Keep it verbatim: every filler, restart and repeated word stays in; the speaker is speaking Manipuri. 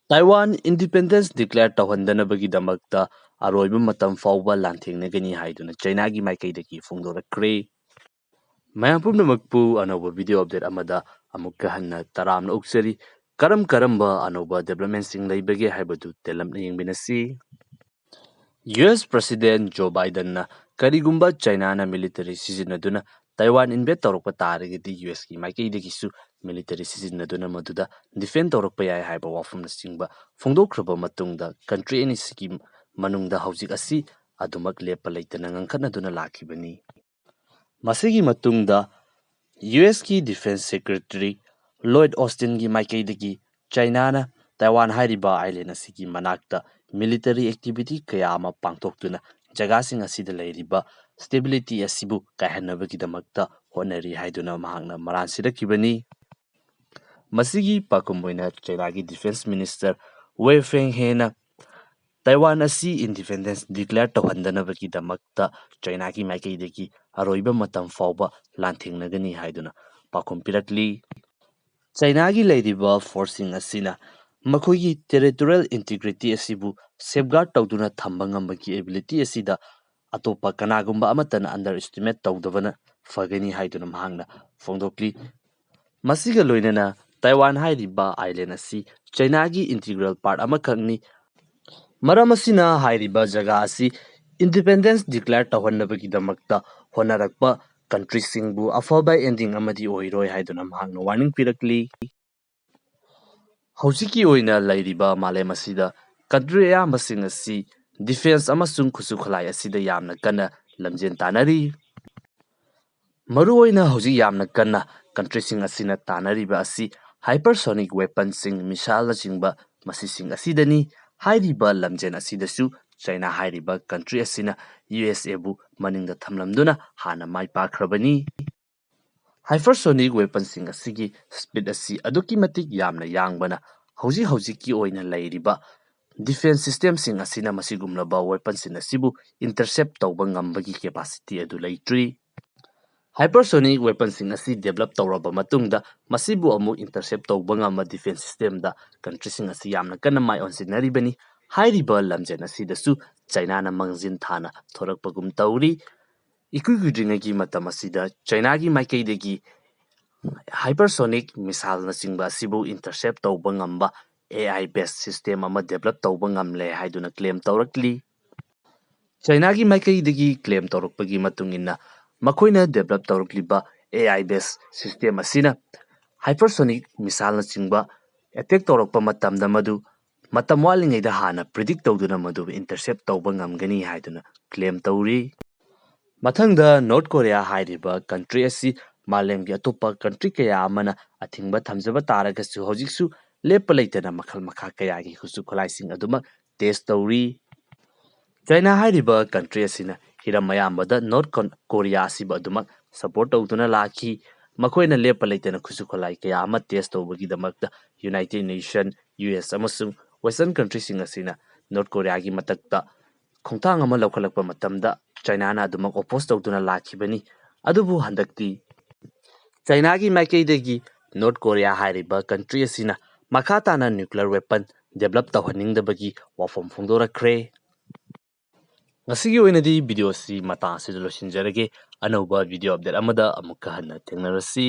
ꯇꯥꯏꯋꯥꯟ ꯏꯟꯗꯤꯄꯦꯟꯗꯦꯟꯁ ꯗꯤꯀ꯭ꯂꯦꯌꯔ ꯇꯧꯍꯟꯗꯅꯕꯒꯤꯗꯃꯛꯇ ꯑꯔꯣꯏꯕ ꯃꯇꯝ ꯐꯥꯎꯕ ꯂꯥꯟꯊꯦꯡꯅꯒꯅꯤ ꯍꯥꯏꯗꯨꯅ ꯆꯩꯅꯥꯒꯤ ꯃꯥꯏꯀꯩꯗꯒꯤ ꯐꯣꯡꯗꯣꯔꯛꯈ꯭ꯔꯦ꯫ ꯃꯌꯥꯝ ꯄꯨꯝꯅꯃꯛꯄꯨ ꯑꯅꯧꯕ ꯚꯤꯗꯤꯑꯣ ꯑꯞꯗꯦꯠ ꯑꯃꯗ ꯑꯃꯨꯛꯀ ꯍꯟꯅ ꯇꯔꯥꯝꯅ ꯑꯣꯛꯆꯔꯤ꯫ ꯀꯔꯝ ꯀꯔꯝꯕ ꯑꯅꯧꯕ ꯗꯦꯕꯂꯞꯃꯦꯟꯁꯤꯡ ꯂꯩꯕꯒꯦ ꯍꯥꯏꯕꯗꯨ ꯇꯦꯜꯂꯞꯅ ꯌꯦꯡꯃꯤꯟꯅꯁꯤ꯫ ꯌꯨ ꯑꯦꯁ ꯄ꯭ꯔꯁꯤꯗꯦꯟ ꯖꯣ ꯕꯥꯏꯗꯟꯅ ꯀꯔꯤꯒꯨꯝꯕ ꯆꯩꯅꯥꯅ ꯃꯤꯂꯤꯇꯔꯤ ꯁꯤꯖꯤꯟꯅꯗꯨꯅ ꯇꯥꯏꯋꯥꯟ ꯏꯟꯚꯦꯠ ꯇꯧꯔꯛꯄ ꯇꯥꯔꯒꯗꯤ ꯌꯨ ꯑꯦꯁꯀꯤ ꯃꯥꯏꯀꯩꯗꯒꯤꯁꯨ ꯃꯤꯂꯤꯇꯔꯤ ꯁꯤꯖꯤꯟꯅꯗꯨꯅ ꯃꯗꯨꯗ ꯗꯤꯐꯦꯟ ꯇꯧꯔꯛꯄ ꯌꯥꯏ ꯍꯥꯏꯕ ꯋꯥꯐꯝꯅꯆꯤꯡꯕ ꯐꯣꯡꯗꯣꯛꯈ꯭ꯔꯕ ꯃꯇꯨꯡꯗ ꯀꯟꯇ꯭ꯔꯤ ꯑꯅꯤꯁꯤꯒꯤ ꯃꯅꯨꯡꯗ ꯍꯧꯖꯤꯛ ꯑꯁꯤ ꯑꯗꯨꯃꯛ ꯂꯦꯞꯄ ꯂꯩꯇꯅ ꯉꯟꯈꯠꯅꯗꯨꯅ ꯂꯥꯛꯈꯤꯕꯅꯤ꯫ ꯃꯁꯤꯒꯤ ꯃꯇꯨꯡꯗ ꯌꯨ ꯑꯦꯁꯀꯤ ꯗꯤꯐꯦꯟꯁ ꯁꯦꯀ꯭ꯔꯦꯇꯔꯤ ꯂꯣꯏꯗ ꯑꯣꯁꯇꯤꯟꯒꯤ ꯃꯥꯏꯀꯩꯗꯒꯤ ꯆꯩꯅꯥꯅ ꯇꯥꯏꯋꯥꯟ ꯍꯥꯏꯔꯤꯕ ꯑꯥꯏꯂꯦꯟ ꯑꯁꯤꯒꯤ ꯃꯅꯥꯛꯇ ꯃꯤꯂꯤꯇꯔꯤ ꯑꯦꯛꯇꯤꯚꯤꯇꯤ ꯀꯌꯥ ꯑꯃ ꯄꯥꯡꯊꯣꯛꯇꯨꯅ ꯖꯒꯥꯁꯤꯡ ꯑꯁꯤꯗ ꯂꯩꯔꯤꯕ ꯁ꯭ꯇꯦꯕꯤꯂꯤꯇꯤ ꯑꯁꯤꯕꯨ ꯀꯥꯏꯍꯟꯅꯕꯒꯤꯗꯃꯛꯇ ꯍꯣꯠꯅꯔꯤ ꯍꯥꯏꯗꯨꯅ ꯃꯍꯥꯛꯅ ꯃꯔꯥꯜ ꯁꯤꯔꯛꯈꯤꯕꯅꯤ꯫ ꯃꯁꯤꯒꯤ ꯄꯥꯎꯈꯨꯝ ꯑꯣꯏꯅ ꯆꯩꯅꯥꯒꯤ ꯗꯤꯐꯦꯟꯁ ꯃꯤꯅꯤꯁꯇꯔ ꯋꯦ ꯐꯦꯡ ꯍꯦꯅ ꯇꯥꯏꯋꯥꯟ ꯑꯁꯤ ꯏꯟꯗꯤꯄꯦꯟꯗꯦꯟꯁ ꯗꯤꯀ꯭ꯂꯦꯌꯔ ꯇꯧꯍꯟꯗꯅꯕꯒꯤꯗꯃꯛꯇ ꯆꯩꯅꯥꯒꯤ ꯃꯥꯏꯀꯩꯗꯒꯤ ꯑꯔꯣꯏꯕ ꯃꯇꯝ ꯐꯥꯎꯕ ꯂꯥꯟꯊꯦꯡꯅꯒꯅꯤ ꯍꯥꯏꯗꯨꯅ ꯄꯥꯎꯈꯨꯝ ꯄꯤꯔꯛꯂꯤ꯫ ꯆꯩꯅꯥꯒꯤ ꯂꯩꯔꯤꯕ ꯐꯣꯔꯁꯁꯤꯡ ꯑꯁꯤꯅ ꯃꯈꯣꯏꯒꯤ ꯇꯦꯔꯤꯇꯣꯔꯤꯌꯦꯜ ꯏꯟꯇꯤꯒ꯭ꯔꯤꯇꯤ ꯑꯁꯤꯕꯨ ꯁꯦꯐꯒꯥꯔꯗ ꯇꯧꯗꯨꯅ ꯊꯝꯕ ꯉꯝꯕꯒꯤ ꯑꯦꯕꯤꯂꯤꯇꯤ ꯑꯁꯤꯗ ꯑꯇꯣꯞꯄ ꯀꯅꯥꯒꯨꯝꯕ ꯑꯃꯠꯇꯅ ꯑꯟꯗꯔ ꯑꯦꯁꯇꯤꯃꯦꯠ ꯇꯧꯗꯕꯅ ꯐꯒꯅꯤ ꯍꯥꯏꯗꯨꯅ ꯃꯍꯥꯛꯅ ꯐꯣꯡꯗꯣꯛꯂꯤ꯫ ꯃꯁꯤꯒ ꯂꯣꯏꯅꯅ ꯇꯥꯏꯋꯥꯟ ꯍꯥꯏꯔꯤꯕ ꯑꯥꯏꯂꯦꯟ ꯑꯁꯤ ꯆꯩꯅꯥꯒꯤ ꯏꯟꯇꯤꯒ꯭ꯔꯦꯜ ꯄꯥꯔꯠ ꯑꯃꯈꯛꯅꯤ꯫ ꯃꯔꯝ ꯑꯁꯤꯅ ꯍꯥꯏꯔꯤꯕ ꯖꯒꯥ ꯑꯁꯤ ꯏꯟꯗꯤꯄꯦꯟꯗꯦꯟꯁ ꯗꯤꯀ꯭ꯂꯦꯌꯔ ꯇꯧꯍꯟꯅꯕꯒꯤꯗꯃꯛꯇ ꯍꯣꯠꯅꯔꯛꯄ ꯀꯟꯇ꯭ꯔꯤꯁꯤꯡꯕꯨ ꯑꯐꯕ ꯑꯦꯟꯗꯤꯡ ꯑꯃꯗꯤ ꯑꯣꯏꯔꯣꯏ ꯍꯥꯏꯗꯨꯅ ꯃꯍꯥꯛꯅ ꯋꯥꯔꯅꯤꯡ ꯄꯤꯔꯛꯂꯤ꯫ ꯍꯧꯖꯤꯛꯀꯤ ꯑꯣꯏꯅ ꯂꯩꯔꯤꯕ ꯃꯥꯂꯦꯝ ꯑꯁꯤꯗ ꯀꯟꯇ꯭ꯔꯤ ꯑꯌꯥꯝꯕꯁꯤꯡ ꯑꯁꯤ ꯗꯤꯐꯦꯟꯁ ꯑꯃꯁꯨꯡ ꯈꯨꯠꯁꯨ ꯈꯨꯠꯂꯥꯏ ꯑꯁꯤꯗ ꯌꯥꯝꯅ ꯀꯟꯅ ꯂꯝꯖꯦꯟ ꯇꯥꯟꯅꯔꯤ꯫ ꯃꯔꯨꯑꯣꯏꯅ ꯍꯧꯖꯤꯛ ꯌꯥꯝꯅ ꯀꯟꯅ ꯀꯟꯇ꯭ꯔꯤꯁꯤꯡ ꯑꯁꯤꯅ ꯇꯥꯟꯅꯔꯤꯕ ꯑꯁꯤ ꯍꯥꯏꯄꯔꯁꯣꯅꯤꯛ ꯋꯦꯄꯟꯁꯤꯡ, ꯃꯤꯁꯥꯏꯜꯅꯆꯤꯡꯕ ꯃꯁꯤꯁꯤꯡ ꯑꯁꯤꯗꯅꯤ꯫ ꯍꯥꯏꯔꯤꯕ ꯂꯝꯖꯦꯟ ꯑꯁꯤꯗꯁꯨ ꯆꯩꯅꯥ ꯍꯥꯏꯔꯤꯕ ꯀꯟꯇ꯭ꯔꯤ ꯑꯁꯤꯅ ꯌꯨ ꯑꯦꯁ ꯑꯦꯕꯨ ꯃꯅꯤꯡꯗ ꯊꯝꯂꯝꯗꯨꯅ ꯍꯥꯟꯅ ꯃꯥꯏ ꯄꯥꯛꯈ꯭ꯔꯕꯅꯤ꯫ ꯍꯥꯏꯄꯔꯁꯣꯅꯤꯛ ꯋꯦꯄꯟꯁꯤꯡ ꯑꯁꯤꯒꯤ ꯁ꯭ꯄꯤꯗ ꯑꯁꯤ ꯑꯗꯨꯛꯀꯤ ꯃꯇꯤꯛ ꯌꯥꯝꯅ ꯌꯥꯡꯕꯅ ꯍꯧꯖꯤꯛ ꯍꯧꯖꯤꯛꯀꯤ ꯑꯣꯏꯅ ꯂꯩꯔꯤꯕ ꯗꯤꯐꯦꯟꯁ ꯁꯤꯁꯇꯦꯝꯁꯤꯡ ꯑꯁꯤꯅ ꯃꯁꯤꯒꯨꯝꯂꯕ ꯋꯦꯄꯟꯁꯤꯡ ꯑꯁꯤꯕꯨ ꯏꯟꯇꯔꯁꯦꯞ ꯇꯧꯕ ꯉꯝꯕꯒꯤ ꯀꯦꯄꯥꯁꯤꯇꯤ ꯑꯗꯨ ꯂꯩꯇ꯭ꯔꯤ꯫ Hypersonic weaponꯁꯤꯡ ꯑꯁꯤ develop ꯇꯧꯔꯕ ꯃꯇꯨꯡꯗ ꯃꯁꯤꯕꯨ ꯑꯃꯨꯛ intercept ꯇꯧꯕ ꯉꯝꯕ defense systemꯗ countryꯁꯤꯡ ꯑꯁꯤ ꯌꯥꯝꯅ ꯀꯟꯅ ꯃꯥꯏ ꯑꯣꯟꯁꯤꯟꯅꯔꯤꯕꯅꯤ꯫ ꯍꯥꯏꯔꯤꯕ ꯂꯝꯖꯦꯜ ꯑꯁꯤꯗꯁꯨ ꯆꯥꯏꯅꯥꯅ ꯃꯥꯡꯖꯤꯟ ꯊꯥꯅ ꯊꯣꯔꯛꯄꯒꯨꯝ ꯇꯧꯔꯤ꯫ ꯏꯀꯨꯏ ꯀꯨꯏꯗ꯭ꯔꯤꯉꯩꯒꯤ ꯃꯇꯝ ꯑꯁꯤꯗ ꯆꯥꯏꯅꯥꯒꯤ ꯃꯥꯏꯀꯩꯗꯒꯤ hypersonic missileꯅꯆꯤꯡꯕ ꯑꯁꯤꯕꯨ intercept ꯇꯧꯕ ꯉꯝꯕ AI based system ꯑꯃ develop ꯇꯧꯕ ꯉꯝꯂꯦ ꯍꯥꯏꯗꯨꯅ claim ꯇꯧꯔꯛꯂꯤ꯫ ꯆꯥꯏꯅꯥꯒꯤ ꯃꯥꯏꯀꯩꯗꯒꯤ claim ꯇꯧꯔꯛꯄꯒꯤ ꯃꯇꯨꯡ ꯏꯟꯅ, ꯃꯈꯣꯏꯅ develop ꯇꯧꯔꯛꯂꯤꯕ AI based system ꯑꯁꯤꯅ hypersonic missileꯅꯆꯤꯡꯕ attack ꯇꯧꯔꯛꯄ ꯃꯇꯝꯗ ꯃꯗꯨ ꯃꯇꯝ ꯋꯥꯠꯂꯤꯉꯩꯗ ꯍꯥꯟꯅ predict ꯇꯧꯗꯨꯅ ꯃꯗꯨ intercept ꯇꯧꯕ ꯉꯝꯒꯅꯤ ꯍꯥꯏꯗꯨꯅ claim ꯇꯧꯔꯤ꯫ ꯃꯊꯪꯗ North Korea ꯍꯥꯏꯔꯤꯕ country ꯑꯁꯤ ꯃꯥꯂꯦꯝꯒꯤ ꯑꯇꯣꯞꯄ country ꯀꯌꯥ ꯑꯃꯅ ꯑꯊꯤꯡꯕ ꯊꯝꯖꯕ ꯇꯥꯔꯒꯁꯨ ꯍꯧꯖꯤꯛꯁꯨ ꯂꯦꯞꯄ ꯂꯩꯇꯅ ꯃꯈꯜ ꯃꯈꯥ ꯀꯌꯥꯒꯤ ꯈꯨꯠꯁꯨ ꯈꯨꯠꯂꯥꯏꯁꯤꯡ ꯑꯗꯨꯃꯛ test ꯇꯧꯔꯤ꯫ ꯆꯥꯏꯅꯥ ꯍꯥꯏꯔꯤꯕ country ꯑꯁꯤꯅ ꯍꯤꯔꯝ ꯑꯌꯥꯝꯕꯗ North Kon-, Korea ꯑꯁꯤꯕꯨ ꯑꯗꯨꯃꯛ support ꯇꯧꯗꯨꯅ ꯂꯥꯛꯈꯤ꯫ ꯃꯈꯣꯏꯅ ꯂꯦꯞꯄ ꯂꯩꯇꯅ ꯈꯨꯠꯁꯨ ꯈꯨꯠꯂꯥꯏ ꯀꯌꯥ ꯑꯃ test ꯇꯧꯕꯒꯤꯗꯃꯛꯇ United Nation, US ꯑꯃꯁꯨꯡ Western countryꯁꯤꯡ ꯑꯁꯤꯅ North Koreaꯒꯤ ꯃꯊꯛꯇ ꯈꯣꯡꯊꯥꯡ ꯑꯃ ꯂꯧꯈꯠꯂꯛꯄ ꯃꯇꯝꯗ ꯆꯥꯏꯅꯥꯅ ꯑꯗꯨꯃꯛ oppose ꯇꯧꯗꯨꯅ ꯂꯥꯛꯈꯤꯕꯅꯤ꯫ ꯑꯗꯨꯕꯨ ꯍꯟꯗꯛꯇꯤ ꯆꯥꯏꯅꯥꯒꯤ ꯃꯥꯏꯀꯩꯗꯒꯤ North Korea ꯍꯥꯏꯔꯤꯕ country ꯑꯁꯤꯅ ꯃꯈꯥ ꯇꯥꯅ nuclear weapon develop ꯇꯧꯍꯟꯅꯤꯡꯗꯕꯒꯤ ꯋꯥꯐꯝ ꯐꯣꯡꯗꯣꯔꯛꯈ꯭ꯔꯦ꯫ ꯉꯁꯤꯒꯤ ꯑꯣꯏꯅꯗꯤ video ꯑꯁꯤ ꯃꯇꯥꯡ ꯑꯁꯤꯗ ꯂꯣꯏꯁꯤꯟꯖꯔꯒꯦ꯫ ꯑꯅꯧꯕ video update ꯑꯃꯗ ꯑꯃꯨꯛꯀ ꯍꯟꯅ ꯊꯦꯡꯅꯔꯁꯤ꯫